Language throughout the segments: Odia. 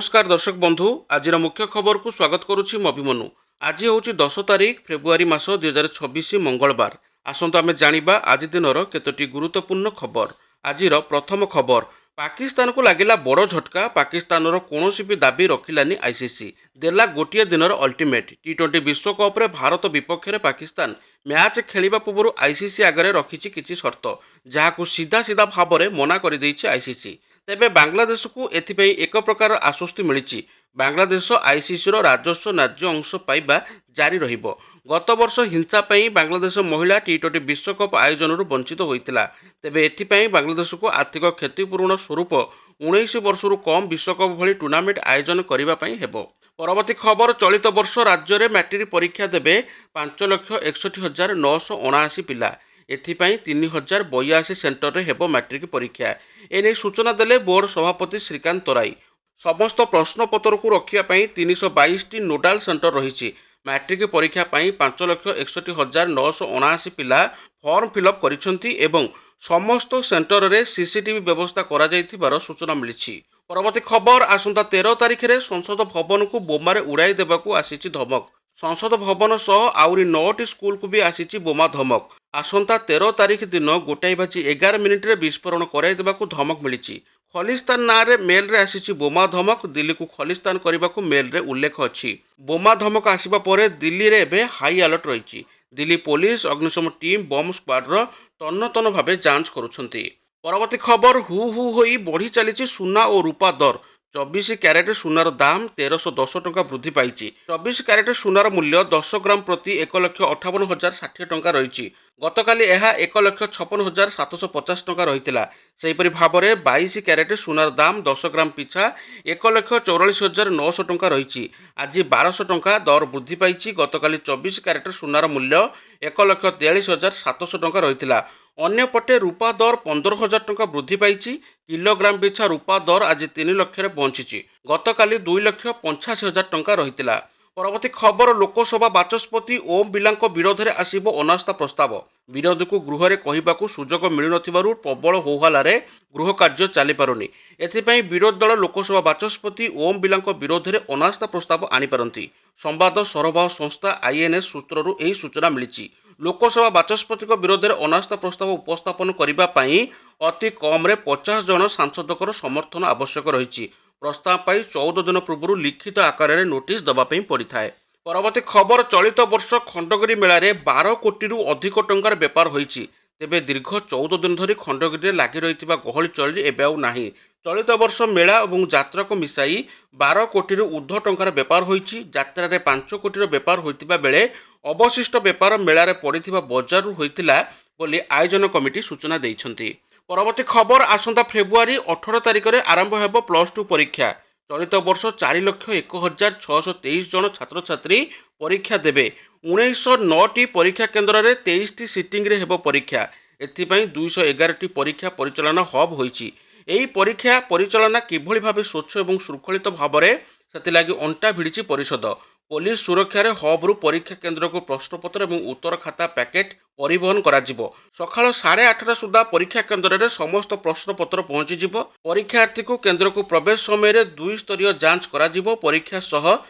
ନମସ୍କାର ଦର୍ଶକ ବନ୍ଧୁ, ଆଜିର ମୁଖ୍ୟ ଖବରକୁ ସ୍ୱାଗତ କରୁଛି ମୁଁ ଅଭିମନ୍ୟୁ। ଆଜି ହେଉଛି 10 ତାରିଖ, ଫେବୃଆରୀ ମାସ, 2026, ମଙ୍ଗଳବାର। ଆସନ୍ତୁ ଆମେ ଜାଣିବା ଆଜି ଦିନର କେତୋଟି ଗୁରୁତ୍ୱପୂର୍ଣ୍ଣ ଖବର। ଆଜିର ପ୍ରଥମ ଖବର, ପାକିସ୍ତାନକୁ ଲାଗିଲା ବଡ଼ ଝଟକା। ପାକିସ୍ତାନର କୌଣସି ବି ଦାବି ରଖିଲାନି ଆଇସିସି, ଦେଲା ଗୋଟିଏ ଦିନର ଅଲ୍ଟିମେଟ୍। ଟି-20 ବିଶ୍ୱକପ୍ରେ ଭାରତ ବିପକ୍ଷରେ ପାକିସ୍ତାନ ମ୍ୟାଚ୍ ଖେଳିବା ପୂର୍ବରୁ ଆଇସିସି ଆଗରେ ରଖିଛି କିଛି ସର୍ତ୍ତ, ଯାହାକୁ ସିଧା ସିଧା ଭାବରେ ମନା କରିଦେଇଛି ଆଇସିସି। ତେବେ ବାଂଲାଦେଶକୁ ଏଥିପାଇଁ ଏକ ପ୍ରକାର ଆଶ୍ୱସ୍ତି ମିଳିଛି। ବାଂଲାଦେଶ ଆଇସିସିର ରାଜସ୍ୱ ନ୍ୟାଯ୍ୟ ଅଂଶ ପାଇବା ଜାରି ରହିବ। ଗତ ବର୍ଷ ହିଂସା ପାଇଁ ବାଂଲାଦେଶ ମହିଳା ଟି-20 ବିଶ୍ୱକପ୍ ଆୟୋଜନରୁ ବଞ୍ଚିତ ହୋଇଥିଲା। ତେବେ ଏଥିପାଇଁ ବାଂଲାଦେଶକୁ ଆର୍ଥିକ କ୍ଷତିପୂରଣ ସ୍ୱରୂପ 19 ବର୍ଷରୁ କମ୍ ବିଶ୍ୱକପ୍ ଭଳି ଟୁର୍ଣ୍ଣାମେଣ୍ଟ ଆୟୋଜନ କରିବା ପାଇଁ ହେବ। ପରବର୍ତ୍ତୀ ଖବର, ଚଳିତ ବର୍ଷ ରାଜ୍ୟରେ ମାଟ୍ରିକ ପରୀକ୍ଷା ଦେବେ 5,61,979 ପିଲା। ଏଥିପାଇଁ 3082 ସେଣ୍ଟରରେ ହେବ ମାଟ୍ରିକ ପରୀକ୍ଷା। ଏନେଇ ସୂଚନା ଦେଲେ ବୋର୍ଡ ସଭାପତି ଶ୍ରୀକାନ୍ତ ତରାଇ। ସମସ୍ତ ପ୍ରଶ୍ନପତ୍ରକୁ ରଖିବା ପାଇଁ 322ଟି ନୋଡାଲ ସେଣ୍ଟର ରହିଛି। ମାଟ୍ରିକ ପରୀକ୍ଷା ପାଇଁ 5,61,979 ପିଲା ଫର୍ମ ଫିଲ୍ଅପ୍ କରିଛନ୍ତି ଏବଂ ସମସ୍ତ ସେଣ୍ଟରରେ ସିସିଟିଭି ବ୍ୟବସ୍ଥା କରାଯାଇଥିବାର ସୂଚନା ମିଳିଛି। ପରବର୍ତ୍ତୀ ଖବର, ଆସନ୍ତା 13 ତାରିଖରେ ସଂସଦ ଭବନକୁ ବୋମାରେ ଉଡ଼ାଇ ଦେବାକୁ ଆସିଛି ଧମକ। ସଂସଦ ଭବନ ସହ ଆହୁରି ନଅଟି ସ୍କୁଲକୁ ବି ଆସିଛି ବୋମା ଧମକ। ଆସନ୍ତା 13 ତାରିଖ ଦିନ 1 ବାଜି 11 ମିନିଟରେ ବିସ୍ଫୋରଣ କରାଇ ଦେବାକୁ ଧମକ ମିଳିଛି। ଖଲିସ୍ତାନ ନାଁରେ ମେଲ୍ରେ ଆସିଛି ବୋମା ଧମକ। ଦିଲ୍ଲୀକୁ ଖଲିସ୍ତାନ କରିବାକୁ ମେଲ୍ରେ ଉଲ୍ଲେଖ ଅଛି। ବୋମା ଧମକ ଆସିବା ପରେ ଦିଲ୍ଲୀରେ ଏବେ ହାଇ ଆଲର୍ଟ ରହିଛି। ଦିଲ୍ଲୀ ପୋଲିସ, ଅଗ୍ନିଶମ ଟିମ୍, ବମ୍ ସ୍କ୍ୱାଡର ତନ୍ନ ତନ୍ନ ଭାବେ ଯାଞ୍ଚ କରୁଛନ୍ତି। ପରବର୍ତ୍ତୀ ଖବର, ହୁ ହୁ ହୋଇ ବଢ଼ି ଚାଲିଛି ସୁନା ଓ ରୂପା ଦର। 24 କ୍ୟାରେଟ ସୁନାର ଦାମ 1310 ଟଙ୍କା ବୃଦ୍ଧି ପାଇଛି। 24 କ୍ୟାରେଟ ସୁନାର ମୂଲ୍ୟ 10 ଗ୍ରାମ ପ୍ରତି 1,58,060 ଟଙ୍କା ରହିଛି। ଗତକାଲି ଏହା 1,56,750 ଟଙ୍କା ରହିଥିଲା। ସେହିପରି ଭାବରେ 22 କ୍ୟାରେଟ ସୁନାର ଦାମ 10 ଗ୍ରାମ ପିଛା 1,44,900 ଟଙ୍କା ରହିଛି। ଆଜି 1200 ଟଙ୍କା ଦର ବୃଦ୍ଧି ପାଇଛି। ଗତକାଲି 24 କ୍ୟାରେଟ ସୁନାର ମୂଲ୍ୟ 1,43,700 ଟଙ୍କା ରହିଥିଲା। ଅନ୍ୟପଟେ ରୂପା ଦର 15,000 ଟଙ୍କା ବୃଦ୍ଧି ପାଇଛି। କିଲୋଗ୍ରାମ ପିଛା ରୂପା ଦର ଆଜି 3 ଲକ୍ଷରେ ପହଞ୍ଚିଛି। ଗତକାଲି 2,85,000 ଟଙ୍କା ରହିଥିଲା। ପରବର୍ତ୍ତୀ ଖବର, ଲୋକସଭା ବାଚସ୍ପତି ଓମ୍ ବିର୍ଲାଙ୍କ ବିରୋଧରେ ଆସିବ ଅନାସ୍ଥା ପ୍ରସ୍ତାବ। ବିରୋଧୀଙ୍କୁ ଗୃହରେ କହିବାକୁ ସୁଯୋଗ ମିଳୁନଥିବାରୁ ପ୍ରବଳ ହୋହାଲାରେ ଗୃହ କାର୍ଯ୍ୟ ଚାଲିପାରୁନି। ଏଥିପାଇଁ ବିରୋଧୀ ଦଳ ଲୋକସଭା ବାଚସ୍ପତି ଓମ୍ ବିର୍ଲାଙ୍କ ବିରୋଧରେ ଅନାସ୍ଥା ପ୍ରସ୍ତାବ ଆଣିପାରନ୍ତି। ସମ୍ବାଦ ସରବରାହ ସଂସ୍ଥା ଆଇଏଏନ୍ଏସ୍ ସୂତ୍ରରୁ ଏହି ସୂଚନା ମିଳିଛି। ଲୋକସଭା ବାଚସ୍ପତିଙ୍କ ବିରୋଧରେ ଅନାସ୍ଥା ପ୍ରସ୍ତାବ ଉପସ୍ଥାପନ କରିବା ପାଇଁ ଅତି କମ୍ରେ 50 ଜଣ ସାଂସଦଙ୍କର ସମର୍ଥନ ଆବଶ୍ୟକ ରହିଛି। ପ୍ରସ୍ତାବ ପାଇଁ 14 ଦିନ ପୂର୍ବରୁ ଲିଖିତ ଆକାରରେ ନୋଟିସ୍ ଦେବା ପାଇଁ ପଡ଼ିଥାଏ। ପରବର୍ତ୍ତୀ ଖବର, ଚଳିତ ବର୍ଷ ଖଣ୍ଡଗିରି ମେଳାରେ 12 କୋଟିରୁ ଅଧିକ ଟଙ୍କାର ବେପାର ହୋଇଛି। ତେବେ ଦୀର୍ଘ 14 ଦିନ ଧରି ଖଣ୍ଡଗିରିରେ ଲାଗି ରହିଥିବା ଗହଳି ଚହଳି ଏବେ ଆଉ ନାହିଁ। ଚଳିତ ବର୍ଷ ମେଳା ଏବଂ ଯାତ୍ରାକୁ ମିଶାଇ 12 କୋଟିରୁ ଉର୍ଦ୍ଧ୍ୱ ଟଙ୍କାର ବେପାର ହୋଇଛି। ଯାତ୍ରାରେ 5 କୋଟିର ବେପାର ହୋଇଥିବା ବେଳେ ଅବଶିଷ୍ଟ ବେପାର ମେଳାରେ ପଡ଼ିଥିବା ବଜାରରୁ ହୋଇଥିଲା ବୋଲି ଆୟୋଜନ କମିଟି ସୂଚନା ଦେଇଛନ୍ତି। ପରବର୍ତ୍ତୀ ଖବର, ଆସନ୍ତା ଫେବୃଆରୀ 18 ତାରିଖରେ ଆରମ୍ଭ ହେବ +2 ପରୀକ୍ଷା। ଚଳିତ ବର୍ଷ 4,01,623 ଜଣ ଛାତ୍ରଛାତ୍ରୀ ପରୀକ୍ଷା ଦେବେ। 1909ଟି ପରୀକ୍ଷା କେନ୍ଦ୍ରରେ 23ଟି ସିଟିଂରେ ହେବ ପରୀକ୍ଷା। ଏଥିପାଇଁ 211ଟି ପରୀକ୍ଷା ପରିଚାଳନା ହବ୍ ହୋଇଛି। ଏହି ପରୀକ୍ଷା ପରିଚାଳନା କିଭଳି ଭାବେ ସ୍ୱଚ୍ଛ ଏବଂ ଶୃଙ୍ଖଳିତ ଭାବରେ, ସେଥିଲାଗି ଅଣ୍ଟା ଭିଡ଼ିଛି ପରିଷଦ। ପୋଲିସ ସୁରକ୍ଷାରେ ହବ୍ରୁ ପରୀକ୍ଷା କେନ୍ଦ୍ରକୁ ପ୍ରଶ୍ନପତ୍ର ଏବଂ ଉତ୍ତର ଖାତା ପ୍ୟାକେଟ୍ ପରିବହନ କରାଯିବ। ସକାଳ 8:30 ସୁଦ୍ଧା ପରୀକ୍ଷା କେନ୍ଦ୍ରରେ ସମସ୍ତ ପ୍ରଶ୍ନପତ୍ର ପହଞ୍ଚିଯିବ। ପରୀକ୍ଷାର୍ଥୀକୁ କେନ୍ଦ୍ରକୁ ପ୍ରବେଶ ସମୟରେ ଦୁଇ ସ୍ତରୀୟ ଯାଞ୍ଚ କରାଯିବ। ପରୀକ୍ଷା ସହ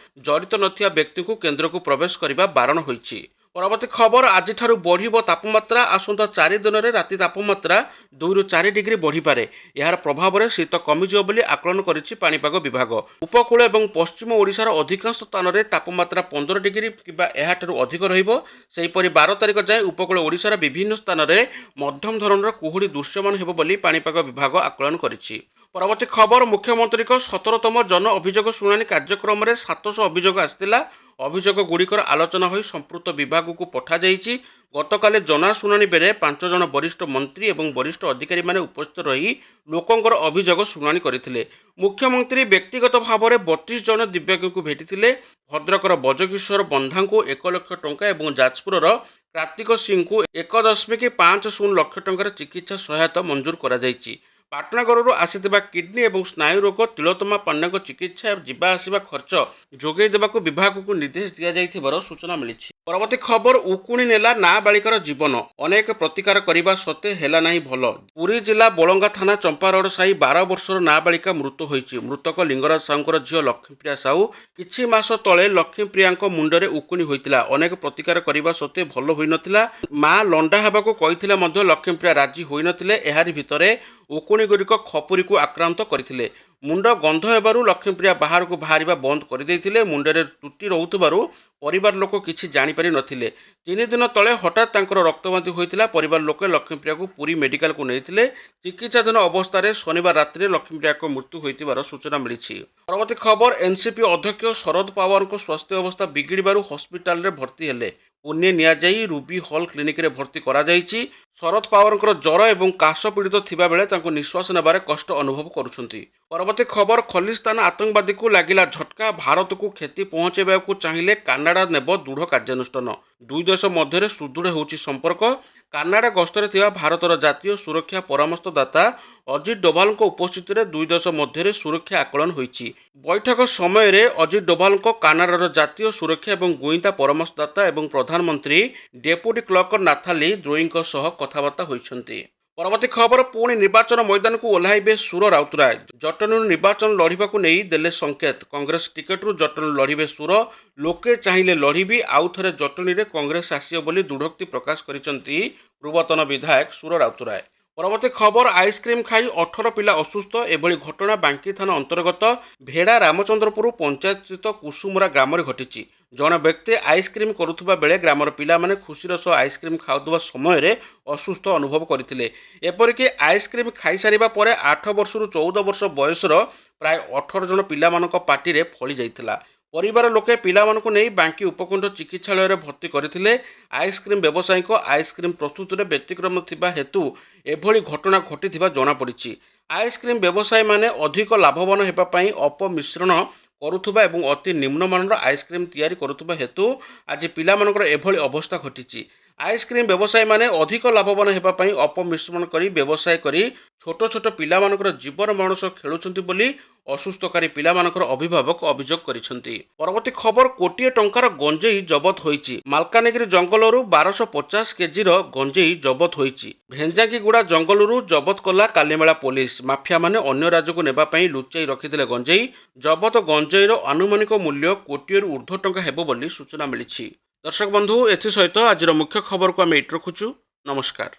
ଜଡ଼ିତ ନଥିବା ବ୍ୟକ୍ତିଙ୍କୁ କେନ୍ଦ୍ରକୁ ପ୍ରବେଶ କରିବା ବାରଣ ହୋଇଛି। ପରବର୍ତ୍ତୀ ଖବର, ଆଜିଠାରୁ ବଢ଼ିବ ତାପମାତ୍ରା। ଆସନ୍ତା 4 ଦିନରେ ରାତି ତାପମାତ୍ରା 2ରୁ 4 ଡିଗ୍ରୀ ବଢ଼ିପାରେ। ଏହାର ପ୍ରଭାବରେ ଶୀତ କମିଯିବ ବୋଲି ଆକଳନ କରିଛି ପାଣିପାଗ ବିଭାଗ। ଉପକୂଳ ଏବଂ ପଶ୍ଚିମ ଓଡ଼ିଶାର ଅଧିକାଂଶ ସ୍ଥାନରେ ତାପମାତ୍ରା 15 ଡିଗ୍ରୀ କିମ୍ବା ଏହାଠାରୁ ଅଧିକ ରହିବ। ସେହିପରି 12 ତାରିଖ ଯାଏଁ ଉପକୂଳ ଓଡ଼ିଶାର ବିଭିନ୍ନ ସ୍ଥାନରେ ମଧ୍ୟମ ଧରଣର କୁହୁଡ଼ି ଦୃଶ୍ୟମାନ ହେବ ବୋଲି ପାଣିପାଗ ବିଭାଗ ଆକଳନ କରିଛି। ପରବର୍ତ୍ତୀ ଖବର, ମୁଖ୍ୟମନ୍ତ୍ରୀଙ୍କ 17ତମ ଜନ ଅଭିଯୋଗ ଶୁଣାଣି କାର୍ଯ୍ୟକ୍ରମରେ 700 ଅଭିଯୋଗ ଆସିଥିଲା। ଅଭିଯୋଗ ଗୁଡ଼ିକର ଆଲୋଚନା ହୋଇ ସମ୍ପୃକ୍ତ ବିଭାଗକୁ ପଠାଯାଇଛି। ଗତକାଲି ଜନଶୁଣାଣି ବେଳେ ପାଞ୍ଚ ଜଣ ବରିଷ୍ଠ ମନ୍ତ୍ରୀ ଏବଂ ବରିଷ୍ଠ ଅଧିକାରୀମାନେ ଉପସ୍ଥିତ ରହି ଲୋକଙ୍କର ଅଭିଯୋଗ ଶୁଣାଣି କରିଥିଲେ। ମୁଖ୍ୟମନ୍ତ୍ରୀ ବ୍ୟକ୍ତିଗତ ଭାବରେ 32 ଜଣ ଦିବ୍ୟାଙ୍ଗଙ୍କୁ ଭେଟିଥିଲେ। ଭଦ୍ରକର ବ୍ରଜକିଶୋର ବନ୍ଧାଙ୍କୁ 1 ଲକ୍ଷ ଟଙ୍କା ଏବଂ ଯାଜପୁରର କାର୍ତ୍ତିକ ସିଂଙ୍କୁ 1.50 ଲକ୍ଷ ଟଙ୍କାର ଚିକିତ୍ସା ସହାୟତା ମଞ୍ଜୁର କରାଯାଇଛି। ପାଟଣାଗଡ଼ରୁ ଆସିଥିବା କିଡନୀ ଏବଂ ସ୍ନାୟୁ ରୋଗ ତିଳୋତ୍ତମା ପାଣ୍ଡାଙ୍କ ଚିକିତ୍ସା, ଯିବା ଆସିବା ଖର୍ଚ୍ଚ ଯୋଗାଇ ଦେବାକୁ ବିଭାଗକୁ ନିର୍ଦ୍ଦେଶ ଦିଆଯାଇଥିବାର ସୂଚନା ମିଳିଛି। ପରବର୍ତ୍ତୀ ଖବର, ଉକୁଣି ନେଲା ନାବାଳିକାର ଜୀବନ। ଅନେକ ପ୍ରତିକାର କରିବା ସତ୍ତ୍ୱେ ହେଲା ନାହିଁ ଭଲ। ପୁରୀ ଜିଲ୍ଲା ବୋଳଙ୍ଗା ଥାନା ଚମ୍ପାରୋଡ ସାହି 12 ବର୍ଷର ନାବାଳିକା ମୃତ ହୋଇଛି। ମୃତକ ଲିଙ୍ଗରାଜ ସାହୁଙ୍କର ଝିଅ ଲକ୍ଷ୍ମୀପ୍ରିୟା ସାହୁ। କିଛି ମାସ ତଳେ ଲକ୍ଷ୍ମୀପ୍ରିୟାଙ୍କ ମୁଣ୍ଡରେ ଉକୁଣି ହୋଇଥିଲା। ଅନେକ ପ୍ରତିକାର କରିବା ସତ୍ତ୍ୱେ ଭଲ ହୋଇନଥିଲା। ମା ଲଣ୍ଡା ହେବାକୁ କହିଥିଲେ ମଧ୍ୟ ଲକ୍ଷ୍ମୀପ୍ରିୟା ରାଜି ହୋଇନଥିଲେ। ଏହାରି ଭିତରେ ଉକୁଣି ଗୁଡ଼ିକ ଖପୁରିକୁ ଆକ୍ରାନ୍ତ କରିଥିଲେ। ମୁଣ୍ଡ ଗନ୍ଧ ହେବାରୁ ଲକ୍ଷ୍ମୀପ୍ରିୟା ବାହାରକୁ ବାହାରିବା ବନ୍ଦ କରିଦେଇଥିଲେ। ମୁଣ୍ଡରେ ତୁଟି ରହୁଥିବାରୁ ପରିବାର ଲୋକ କିଛି ଜାଣିପାରି ନଥିଲେ। 3 ଦିନ ତଳେ ହଠାତ୍ ତାଙ୍କର ରକ୍ତବାନ୍ତି ହୋଇଥିଲା। ପରିବାର ଲୋକେ ଲକ୍ଷ୍ମୀପ୍ରିୟାକୁ ପୁରୀ ମେଡିକାଲକୁ ନେଇଥିଲେ। ଚିକିତ୍ସାଧୀନ ଅବସ୍ଥାରେ ଶନିବାର ରାତିରେ ଲକ୍ଷ୍ମୀପ୍ରିୟାଙ୍କ ମୃତ୍ୟୁ ହୋଇଥିବାର ସୂଚନା ମିଳିଛି। ପରବର୍ତ୍ତୀ ଖବର, ଏନ୍ସିପି ଅଧ୍ୟକ୍ଷ ଶରଦ ପାୱାରଙ୍କ ସ୍ୱାସ୍ଥ୍ୟ ଅବସ୍ଥା ବିଗିଡ଼ିବାରୁ ହସ୍ପିଟାଲରେ ଭର୍ତ୍ତି ହେଲେ। ପୁନେ ନିଆଯାଇ ରୁବି ହଲ୍ କ୍ଲିନିକରେ ଭର୍ତ୍ତି କରାଯାଇଛି। ଶରଦ ପାୱାରଙ୍କର ଜ୍ୱର ଏବଂ କାଶ ପୀଡ଼ିତ ଥିବାବେଳେ ତାଙ୍କୁ ନିଶ୍ୱାସ ନେବାରେ କଷ୍ଟ ଅନୁଭବ କରୁଛନ୍ତି। ପରବର୍ତ୍ତୀ ଖବର, ଖଲିସ୍ତାନ ଆତଙ୍କବାଦୀକୁ ଲାଗିଲା ଝଟକା। ଭାରତକୁ କ୍ଷତି ପହଞ୍ଚାଇବାକୁ ଚାହିଁଲେ କାନାଡା ନେବ ଦୃଢ଼ କାର୍ଯ୍ୟାନୁଷ୍ଠାନ। ଦୁଇ ଦେଶ ମଧ୍ୟରେ ସୁଦୃଢ଼ ହେଉଛି ସମ୍ପର୍କ। କାନାଡା ଗସ୍ତରେ ଥିବା ଭାରତର ଜାତୀୟ ସୁରକ୍ଷା ପରାମର୍ଶଦାତା ଅଜିତ ଡୋଭାଲଙ୍କ ଉପସ୍ଥିତିରେ ଦୁଇ ଦେଶ ମଧ୍ୟରେ ସୁରକ୍ଷା ଆକଳନ ହୋଇଛି। ବୈଠକ ସମୟରେ ଅଜିତ ଡୋଭାଲଙ୍କ କାନାଡାର ଜାତୀୟ ସୁରକ୍ଷା ଏବଂ ଗୁଇନ୍ଦା ପରାମର୍ଶଦାତା ଏବଂ ପ୍ରଧାନମନ୍ତ୍ରୀ ଡେପୁଟି କ୍ଲର୍କ ନାଥାଲି ଦ୍ରୋଇଙ୍କ ସହ କଥାବାର୍ତ୍ତା ହୋଇଛନ୍ତି। ପରବର୍ତ୍ତୀ ଖବର, ପୁଣି ନିର୍ବାଚନ ମଇଦାନକୁ ଓହ୍ଲାଇବେ ସୁର ରାଉତରାୟ। ଜଟଣୀରୁ ନିର୍ବାଚନ ଲଢ଼ିବାକୁ ନେଇ ଦେଲେ ସଂକେତ। କଂଗ୍ରେସ ଟିକେଟରୁ ଜଟଣୀ ଲଢ଼ିବେ ସୁର। ଲୋକେ ଚାହିଁଲେ ଲଢ଼ିବି, ଆଉ ଥରେ ଜଟଣୀରେ କଂଗ୍ରେସ ଆସିବ ବୋଲି ଦୃଢ଼ୋକ୍ତି ପ୍ରକାଶ କରିଛନ୍ତି ପୂର୍ବତନ ବିଧାୟକ ସୁର ରାଉତରାୟ। ପରବର୍ତ୍ତୀ ଖବର, ଆଇସ୍କ୍ରିମ୍ ଖାଇ 18 ପିଲା ଅସୁସ୍ଥ। ଏଭଳି ଘଟଣା ବାଙ୍କି ଥାନା ଅନ୍ତର୍ଗତ ଭେଡ଼ା ରାମଚନ୍ଦ୍ରପୁର ପଞ୍ଚାୟତସ୍ଥିତ କୁସୁମରା ଗ୍ରାମରେ ଘଟିଛି। ଜଣେ ବ୍ୟକ୍ତି ଆଇସ୍କ୍ରିମ୍ କରୁଥିବା ବେଳେ ଗ୍ରାମର ପିଲାମାନେ ଖୁସିର ସହ ଆଇସ୍କ୍ରିମ୍ ଖାଉଥିବା ସମୟରେ ଅସୁସ୍ଥ ଅନୁଭବ କରିଥିଲେ। ଏପରିକି ଆଇସ୍କ୍ରିମ୍ ଖାଇସାରିବା ପରେ 8 ବର୍ଷରୁ 14 ବର୍ଷ ବୟସର ପ୍ରାୟ 18 ଜଣ ପିଲାମାନଙ୍କ ପାଟିରେ ଫଳି ଯାଇଥିଲା। ପରିବାର ଲୋକେ ପିଲାମାନଙ୍କୁ ନେଇ ବାଙ୍କି ଉପକଣ୍ଠ ଚିକିତ୍ସାଳୟରେ ଭର୍ତ୍ତି କରିଥିଲେ। ଆଇସ୍କ୍ରିମ୍ ବ୍ୟବସାୟୀଙ୍କ ଆଇସ୍କ୍ରିମ୍ ପ୍ରସ୍ତୁତିରେ ବ୍ୟତିକ୍ରମ ଥିବା ହେତୁ ଏଭଳି ଘଟଣା ଘଟିଥିବା ଜଣାପଡ଼ିଛି। ଆଇସ୍କ୍ରିମ୍ ବ୍ୟବସାୟୀମାନେ ଅଧିକ ଲାଭବାନ ହେବା ପାଇଁ ଅପମିଶ୍ରଣ କରୁଥିବା ଏବଂ ଅତି ନିମ୍ନମାନର ଆଇସ୍କ୍ରିମ୍ ତିଆରି କରୁଥିବା ହେତୁ ଆଜି ପିଲାମାନଙ୍କର ଏଭଳି ଅବସ୍ଥା ଘଟିଛି। ଆଇସ୍କ୍ରିମ୍ ବ୍ୟବସାୟୀମାନେ ଅଧିକ ଲାଭବାନ ହେବା ପାଇଁ ଅପମିଶ୍ରଣ କରି ବ୍ୟବସାୟ କରି ଛୋଟ ଛୋଟ ପିଲାମାନଙ୍କର ଜୀବନ ମରଣ ସହ ଖେଳୁଛନ୍ତି ବୋଲି ଅସୁସ୍ଥକାରୀ ପିଲାମାନଙ୍କର ଅଭିଭାବକ ଅଭିଯୋଗ କରିଛନ୍ତି। ପରବର୍ତ୍ତୀ ଖବର, କୋଟିଏ ଟଙ୍କାର ଗଞ୍ଜେଇ ଜବତ ହୋଇଛି। ମାଲକାନଗିରି ଜଙ୍ଗଲରୁ 1250 କେଜିର ଗଞ୍ଜେଇ ଜବତ ହୋଇଛି। ଭେଞ୍ଜାଙ୍ଗିଗୁଡ଼ା ଜଙ୍ଗଲରୁ ଜବତ କଲା କାଲିମେଳା ପୋଲିସ। ମାଫିଆମାନେ ଅନ୍ୟ ରାଜ୍ୟକୁ ନେବା ପାଇଁ ଲୁଚାଇ ରଖିଥିଲେ ଗଞ୍ଜେଇ। ଜବତ ଗଞ୍ଜେଇର ଆନୁମାନିକ ମୂଲ୍ୟ କୋଟିଏରୁ ଉର୍ଦ୍ଧ୍ୱ ଟଙ୍କା ହେବ ବୋଲି ସୂଚନା ମିଳିଛି। ଦର୍ଶକ ବନ୍ଧୁ, ଏଥିସହିତ ଆଜିର ମୁଖ୍ୟ ଖବରକୁ ଆମେ ଏଇଠି ରଖୁଛୁ। ନମସ୍କାର।